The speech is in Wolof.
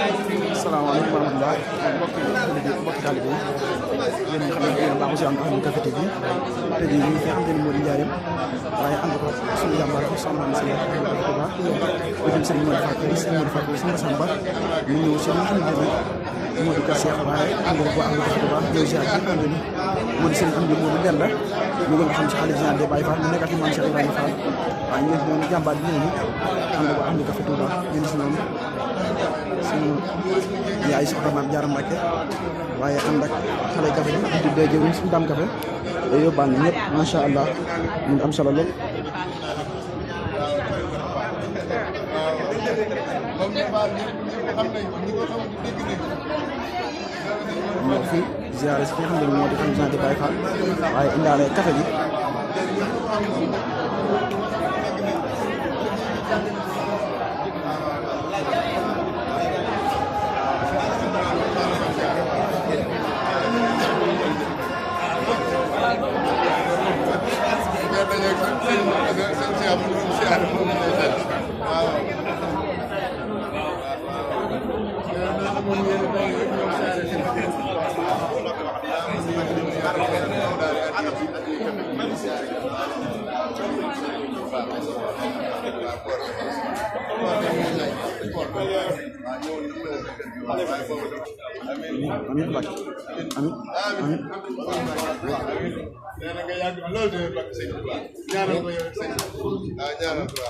salaamaaleykum wa rahmatulah mbokki taalibe yi yéen ñi nga xam ne yéen a baaxu si am Ahmadou Café TV tey jii ñu ngi fi xam ngeen moo di Njaareem waaye ànd ko suñu jàmbaar bi soxna si Touba ko jëm sëriñ Modou Fatou sëriñ Modou Fatou sëriñ Massamba ñu ñëw si nga xamante ne moo di kër Cheikh waaye ànd ko Ahmadou Café Touba ñëw si ak nga xamante ni moo di sëriñ Amdi Modou Benda ñu gën ko xam si xalifa général des Baye Fall mu nekkal fi maam Cheikh Ibrahima Fall waaye ngeen fi noonu jàmbaar bi ñëw ni ànd ko Ahmadou Café Touba ngeen si noonu suñu yaay soxna Maam Jaara Mbàkke waaye ànd ak xale café bi di tuddee jëwriñ suñu Dame Café day yóbbaan na ñëpp macha allah ñu am solo lool. ñoo fi ziare si fi nga xam ne moo di xam sant Baye Fall waaye indaale café bi amiin Mbacke amiin nee na nga yàgg lool de Mbacke sëñ bi ñaanal ko yow sëñ bi ñaanal ko